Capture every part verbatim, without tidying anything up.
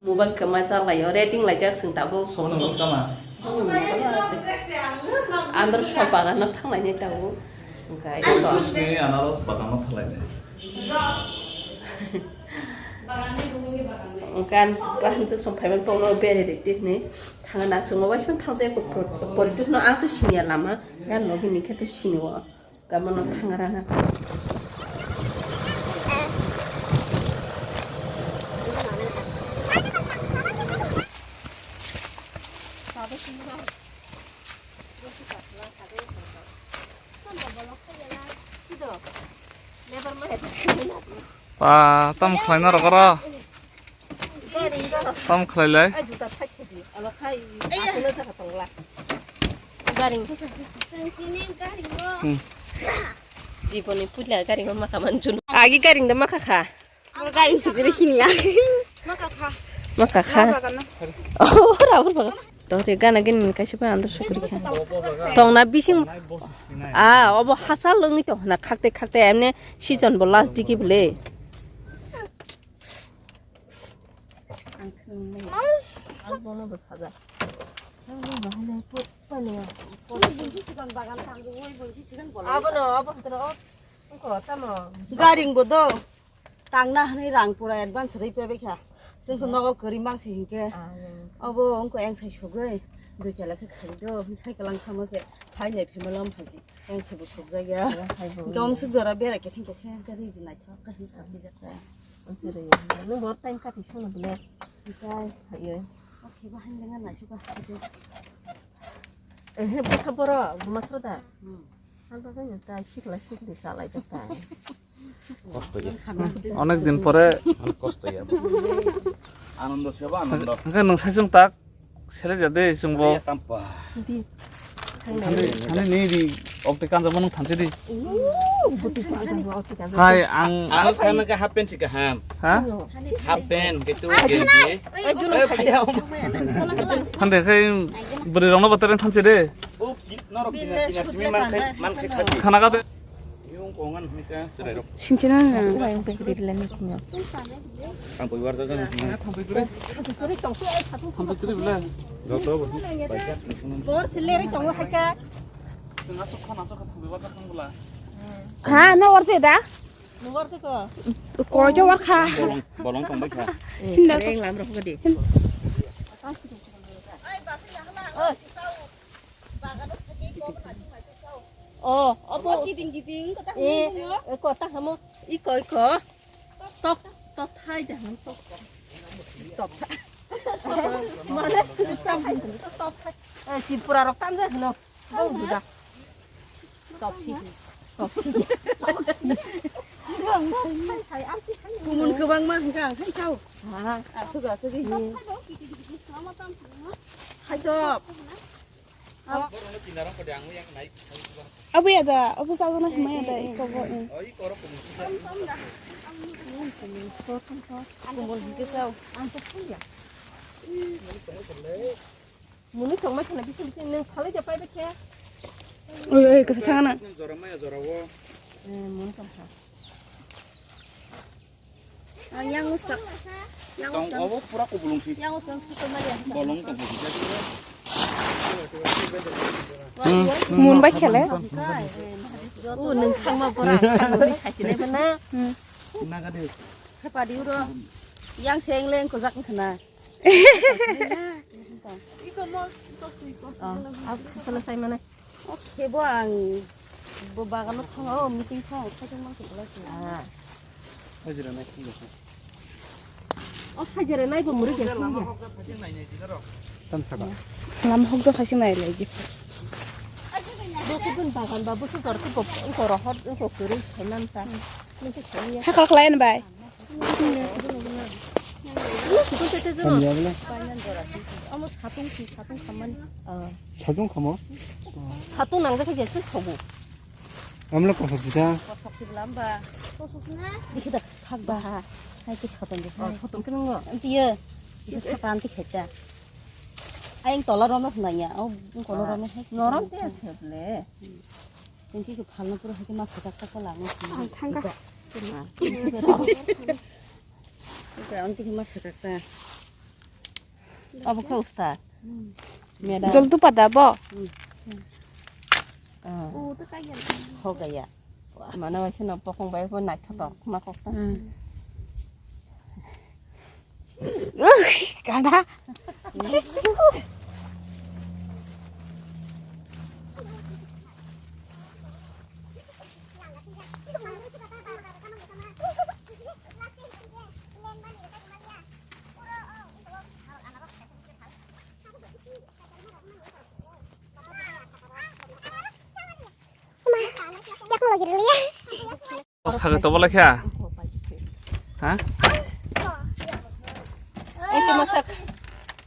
Mobile kwma cha laio, rating laijak chwng tabuk. Sono mukta ma. Hmm, mobile se. Andro sok bagan no thang lainai tabuk. Hwnkhe eko. Fruits ni anaros bagan no thang lainai. Hwnkhe ang bahan chwng song phaiman tongno bere ri tini. Thangna chwng mobile song thang jai ko por, por tu no ang tu sinya lama. Gan no bini khe tu sinio. Kamono thangrana. Ba, tam khlaina rok oro. Tam khlailai. Hmm. Jiboni puila garing o maka manjun. Agi garing da maka kha. Garing sugri siniya. Maka kha. Oh, rabur bagan. Tore gana gini kaisa pa andar sugri kha. Tongna bising. Ah, obo hasal lungni tongna khakte khakte emne season bo last digi bole. Abono, abo hwnkhe no, wngkha tamo. Garing bo do. Tangna hwnwi rang pura advance rwi pebekha. Chwngkhe nogo kwrwi mangsi hinkhe. Ah, yang. Obo wngkha engsai sugwi. Dui chala khe khali do. Cycle ang thamo se. Phainai phaimalom phaji. Engsai bo sukjak ya. Yang hai bo. Hinkhe omsuk jora bera keseng keseng khe ridi naithok khe hin sakti jak khe. Nung bor time kati sono bole. Bisai, hayo. Oke, bahan dengan naisuk ah. Eh, bwsa borok, buma sro da. Hmm. Ang to kanya ta sikla sikli salai ta ta. Kosto ya. Onek din pore. Kosto ya. Anondo seba anondo. Hwnkhe nwng sai chwng tak. Selek ya de, chwng bo. Iya, tampa. Di. Thani, thani ni di, opti kanjak bo nwng thanse di. Ooh, buti ko aja opti kanjak. Hai, ang. Ang sana ka half pant si kaham. Ha? Half pant, gitu, genji. Eh, Juno, eh, hai. Payam. Hande khai bwrwi rokno batareng thanse de. Oh, ki-, norok kina, kina simi man khai, man khai khati. Khana ka de. Sinchina na. Ang pui warta kan. Bor sileri tongo haika. Ha, no warta da. No warta ko. Ko jo war kha. Bolong, bolong tong bai kha. Hinda. Reng lam rok gadi. Oh, obo. Giding giding ko ta. Eh, ko ta hamo. Iko, iko. Tok, tok thai jahang tok. Tok thai. Mane tok thai, tok thai. Eh, Tripura rok tam jahang no. Bau duda. Tok si. Tok si. Kumun kwbangma hwnkha ang khai chao. Ha. Asuk asuk. Hai top. Abo ya da, abo sa na hima ya da, iko bo. Kumun hwnkhe chao. Muni tongma khana bising bising nang phalai ja pai bekhe. Oi, oi, kasa thangana. Jora maya jora o. Eh, muni tongkha. Yang usta. Yang usta. Tong obo pura kubulung si. Yang usta, usta maya. Bolong tong. Mun bai khele. O, nang thangma bora, thangma ni khaisi nai bana. Naga de. Khapadi uro. Yang seng leng kojak khana. Oh, abo khasalo sai mane. Oke, bo ang bo bagano thango, meeting thango, khatung mang khatung lai. Ah. Hajira nai khung. Oh, hajira nai bo muri ke khung ya. Tam saka. Lam hok do khasi nai lai ji. Bo kudun bagan ba busu kor ko ko rohot ko kuri senan ta. Hakal khlayan bai. Omo satung si, satung khammani. Satung khamo? Satung nangjak khe jeswk thogo. Amla kosok sita. Kosok si bwla hamba. Dikhe da thak ba ha. Hai khe satung de. Oh, satung khe nungo. Antiyo. Dikhe saka anti khaita. Ayang tola romno swnanya. Oh, kono romno hai. Norom te seble. Chwng khe phalna pura hai khe ma swkak ta khe lama. Ang thangka. Ika ang tiki ma swkak ta. Abo khe usta. Meda. Jol tu pada bo. Ah. Ho gaya. Mana waisa no pokong bai bo naithotok ma kok ta. Kada. Bos kha to bola kha. Ha? Eke masak.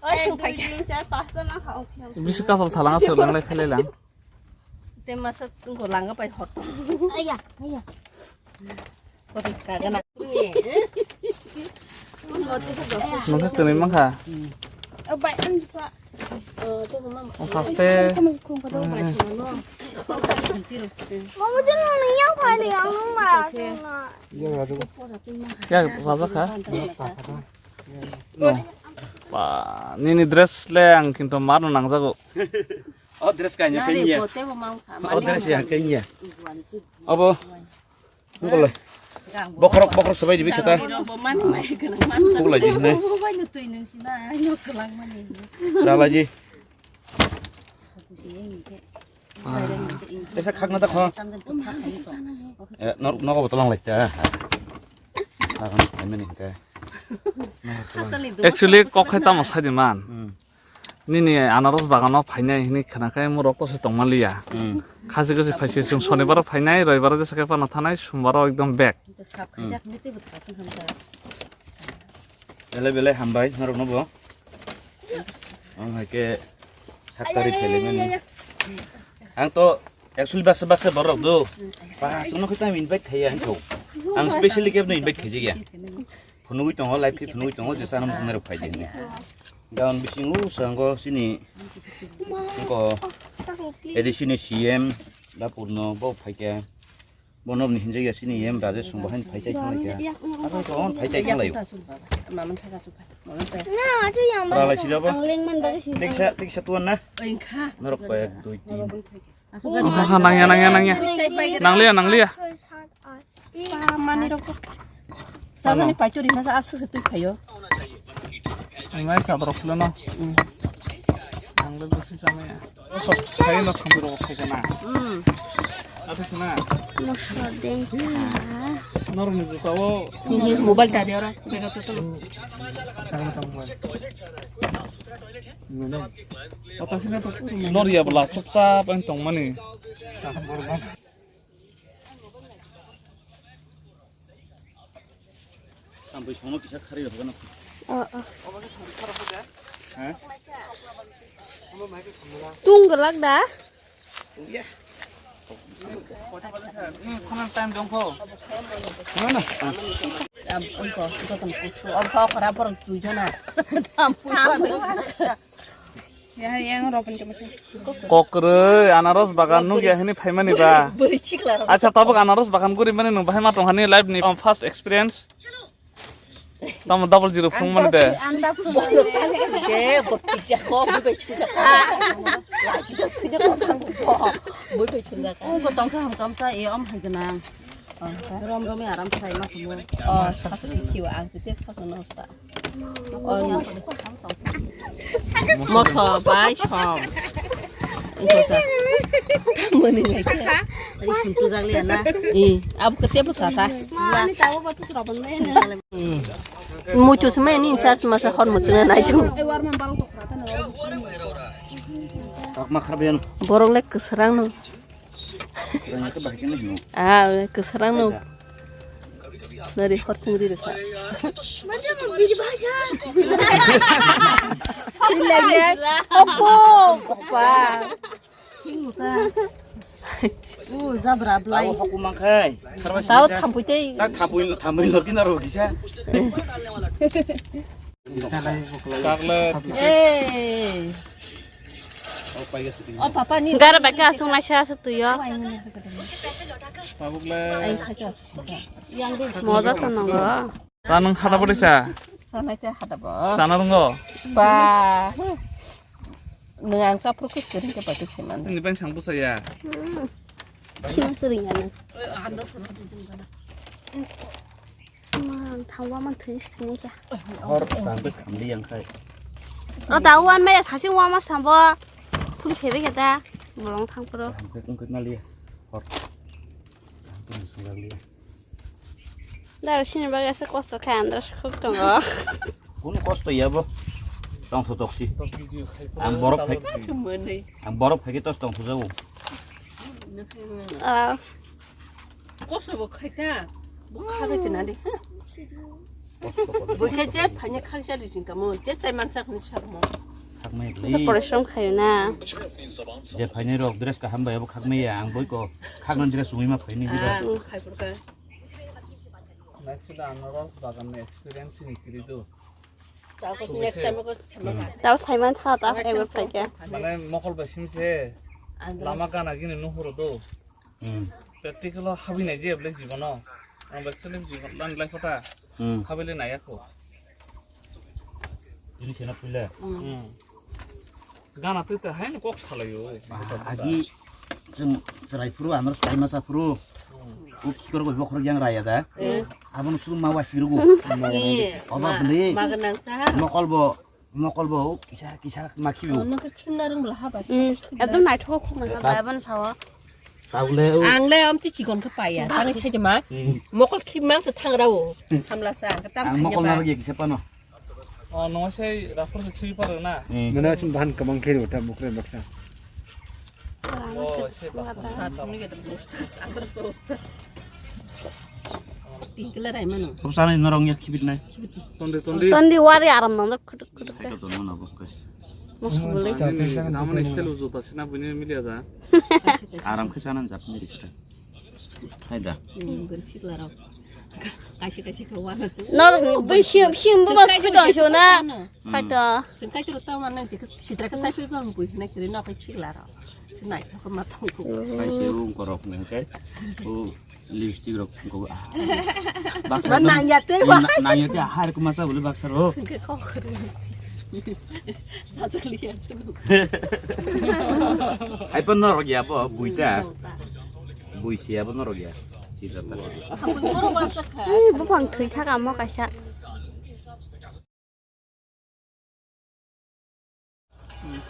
Oi, sung phai. Bisi kasol thalang aswk langlai phailai lang. Te masak tungko langa pai hot. Aya, aya. Koti kagana. Nokha twnwi mankha. Bai, ang pa. O saste. Mama jano nang yang pai de ang ma. Ya, raja kha. No. Ba, nini dress le ang kintu marno nangjago. O dress kanya kanya. O dress ya kanya. Abo. Ngolai. Bokhorok, bokhorok sabai dibi kata. Ngolai di ne. Ralai di. Esa khakna ta kho. Eh, nor-, nogo botolang lai ta. Lagan phaimani hingke. Actually, kok hai tamo sai di man. Hmm. Nini anaros bagano phainai hini khna khe mo rok to se tongma liya. Hmm. Khasi khasi phaisi sung sonibaro phainai, roibaro jesa khe phano thanai, sombaro ekdom back. Hmm. Belai belai hambai norokno bo. Ang hai khe sak tari phailai mani. Ang to actually baksa baksa borok do. Ba, chwngno khe tamo invite khaiya ang to. Ang specially kebno invite khaijakya. Phunugwi tongo, live khe phunugwi tongo, jesa ano mwswknai rok phaidi hinwi. Daon bisingo swngo chini, ko, edi chini C M, Dapurno bo phaikha. Bono ni hinjak ya chini M Rajesh song bahai phaichai thanglaikha. Abo to on phaichai thanglaio. Maman saka suka. Maman saka. Na, achu yang ba. Ralai sida ba. Ang lengman ba si. Tiksa, tiksa tuan na. Engkha. Norok pa ek, dui, tin. Aha, nangya, nangya, nangya. Nangliya, nangliya. Choi, sat, at. Mani rok. Sajani paichori masa asuk se tui phaio. Nai sabrok le no. Nangli bisi samaya. Sok khai no khambi rok khai kana. Hmm. Ate sina. Mosla deng. Norok ni juta o. Mobile ta de ora. Bega chotolo. Tang tang bai. Ota sina to. Lori ya bla chupchap ang tongmani. Ang bai songno kisa khari rok gana. Oh, oh. Ha? Tung gelak da? Tung ya. Hmm, khonang time dong kho. Mana? Am, ongko, ito tong kusu. Ongko, khara borok duijon na. Tam pujon. Kokroi, anaros bagan nukya hini phaimani ba? Bwrwi sikla rok. Acha, tabuk anaros bagan guri mani nung bahai ma tong hani life ni first experience. Tamo double zero phung mani de. Bono tale ke, bokti jako, bui bai chungjaka. Lachi jak tunya kosang bo. Bui bai chungjaka. Ongko tongkha ham kamsa e om hai gwnang. Rom rom aram sai ma tumo. Oh, sasu kiwa ang sitep sasu nosta. Moso bai som. Moso. Tamoni lai khe. Ari sum tu jak liya na. I, ab kete bo sata. Ani tawo ba tu sura ban me. Muchus me ni charge masa hor muchus na nai chung. Borok le kwsrang no. Ah, kwsrang no. Nari hor sung ri rwkha. Opo, opa. Hinguka. U jabra blai. Tao haku mangkhai. Tao thampui tei. Tak thampui, thampui lagi naro kisa. Chocolate. Eh. Oh, papa ni. Gara baka asung naisa asuk tuyo. Tabuk le. Moja to nongo. Ta nung hada bori sa? Sanai te hada bo. Sana rungo? Ba. Nwng ang chaphuru khe swkang khe bai khe saiman. Nini bang sang bwsa ya. Sima swrwng ya nang. Mang thangwa mang thwi swrwng ya. Hor tang bwsa khamli yang khai. O da wan maya sasing wa ma sambo. Phul khebe khe da. Bolong thang pro. Ang khai kung khai mali. Hor. Ang khai sung mali. Daro sini bagwi asa kosto kha, andra sukhuk tongo. Kuno kosto ya bo. Tong tho toksi. Ang borok phai. Ang borok phai ke tos tong tho jago. Ah. Kosto bo khai ta. Bo kha ga china de. Bo khe je phai ne khang sa ri jing kamo. Je sai man sak ni sak mo. Khakmai bwlwi. Sa porishrom khayo na. Je phainai rok dress kaham bai abo khakmai ya, ang boi ko khakna dress sumui ma phainai diba. Ah, khai purka. Actually, anaros bagan ni experience ni kiri do. Tapos next time ko sama. Tao saiman tha ta ebar phaikya. Mane mokol bai simse lama gana gini nuhuro do. Hmm. Practical o habinai je bole jibono. Ang actually jibon lan lai kota. Hmm. Habile naya ko. Ini kena pula. Hmm. Gana twi ta haino kok salaio. Agi chwng chwrai phuru, amar chwrai masa phuru. Hmm. O khikor bo bokhorok yang raya da. Hmm. Abono suru ma wasi rugu. Hmm. Oba beli. Maganang ta. Mokol bo, mokol bo kisa kisa makhibu. Oh, nokhe khimna rwng bwla haba. Hmm. Ekdom naithok khok nang haba, abono sawa. Tabule o. Ang le amtwi chikon khe paiya. Tani sai ma. Hmm. Mokol khim mang se thangra o. Hamla sa ang tam. Ang mokol narok ya kisa pano. O no sai rakhor se thui paro na. Hmm. Mena chum bahan kamang khe rota bukre baksa. O se baksa. Tingkla rai mano. Hop sana norong ya khibit nai. Tondi tondi. Tondi wari aram nang khuduk khuduk. Sai to tono na bokhe. Mosok bole. Namun style uzu ta sina bini milia da. Aram khe sana jat ni rikta. Hai da. Ni gor sikla rok. Kaisi kaisi khe wana tu. Nor bui sim sim bu mas khudong sona. Sai to. Sing kaisi rok ta mana jik sitra ka sai pe bang bui na kiri na kai sikla rok. Sinai ka ma tong ku. Kaisi ung korok nang kai. O Lipstick rok ko, ah. Baksa nang ya te, nang ya te, har ko masa bole baksa ro. Sajak liya chunu. Hai pon norok ya bo, buita. Buisi ya bo norok ya. Sida ta. Eh, bupang thwi thaka mo kaisa.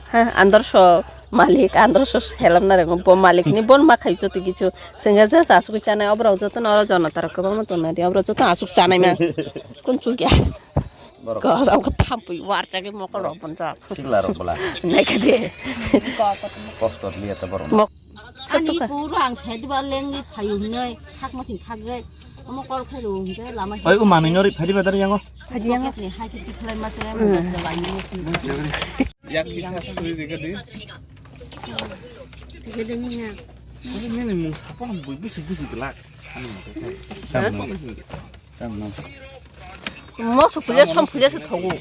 Ha, andar so malik, andar so selam na rego, bo malik ni bon ma khai joto kichu. Sengga ja asuk chanai, obrok joto na oro jona tara kwbangma tonna di, obrok joto asuk chanai ma. Kun chukya. Ko, ko thampui war ta ke mokol rok bon ja. Sikla rok bwla. Nai ka de. Kosto liya ta borok. Ani puro ang saidiba lengwi phayu hinoi khakma thing khakgwi omo call khairo hwnkhe lama. Oi, o manwi no ri phadi badar yango. Phadi yango. Pocket ni hai khe tikhlai ma se mo da lai ni. Yak kisa suri de gadi. Gadi ni na. Oi, nini mung sapa bui busi busi gelak. Ani mung. Tam no. Tam no. Mo su pule som pule se thogo.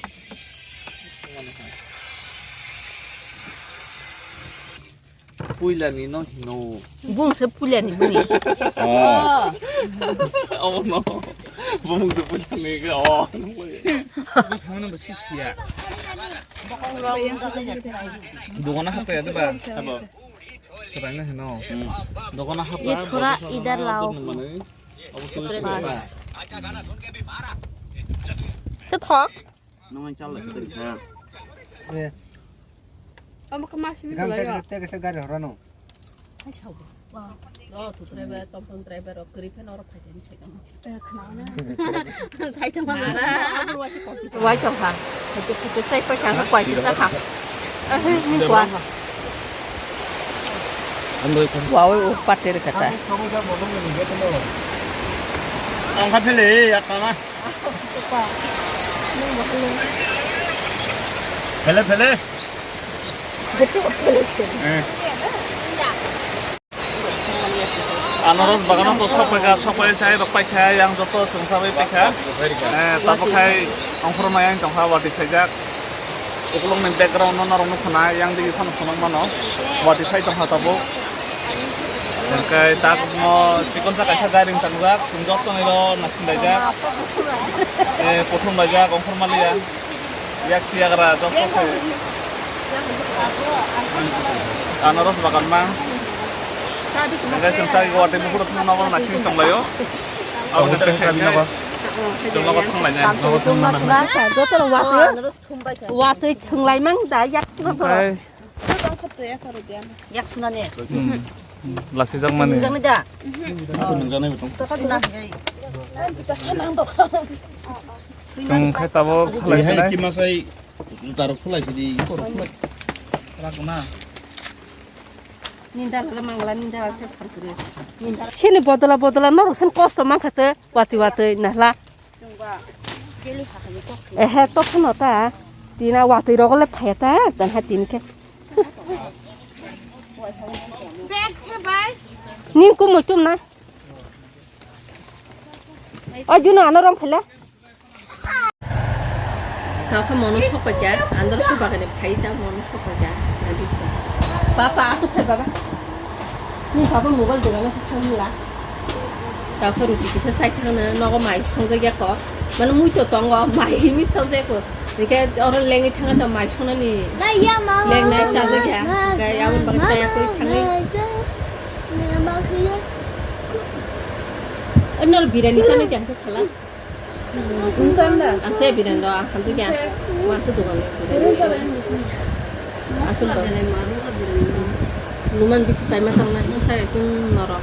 Puilani no hino. Bung se puilani buni. Oh. Oh no. Bung se puilani ke oh. Thangna ba sisiya. Dogana hapya de ba. Abo. Serangna hino. Dogana hapya. Ye thoda idhar lao. Abo tu. Bas. Te thok. Nung ang chal lagi tadi sa. Omo khe ma simi. Gang tadi tadi sa gari horano. Hai sao. Wa. Oh, tu driver, tom tom driver, oh, kiri pen orang pakai ni cek amat. Eh, kenal na. Saya cuma ada. Wai cong ha. Itu itu saya pakai apa itu tak ha. Eh, ini kuah. Wow, pater kata. Ang kha phele ya tama. Phele phele. Eh. Anaros bagano to sopaikha, sopai sai rok paikha, yang joto chwngsawi paikha. Eh, tabuk hai ongkhorma yang tongkha, wati khaijak. Ukulukni background no norok nukha na, yang digi phano phunuk mano. Wati phai tongkha tabuk. Hwnkhe tabukno chikonsa kaisa gairing tangjak, chwng joto nairo naising laijak. Eh, kuthum laijak, ongkhorma liya. Yak siyagra jok khe. Anaros bagan mang. Hingke chwng tai watwi buphuru thwngna nogo naising tonglaio. Abo hwnkhe chwng nogo thwnglainai. Joto watwi, watwi thwnglai mang da yak. Hingke Yak sunani. Hmm. Lasijakmani. Nungjani da. Nungjaknai bo tong. Suna hwnkhe. Chwng khai tabuk khalai sinai. Kimasai jutarok sulai sidi, ikorok sulai. Ragna. Ninda la mangla, ninda la se phalkri. Ninda. Sini bodola bodola norok sen kosto mankha te, watwi watwi nahla. Ehe, tokphano ta. Tina watwi rogole phaya ta, janha tin khe. Ning kumui tum na. O juno ano rong phela. Tao khe mono sokpakya, andro sokpakani phai ta mono sokpakya. Papa, aswk phai baba. Ni papa mobile dogano se thangla. Tao khe ruti kisa sai thangna nogo mai songjak ya ko. Mane mui to tongo, mai himi songjak ko. Hingke oro lengwi thangna to mai songnani. Lengnai chajakya. Hingke aboni bagwi chaya koi thangwi. Nol birani sana kya hingke sala. Ang se bidan do, ang khantu kya. Mansu dukan ni. Asal do. Luman bisi paima tang na, sa ekun norok.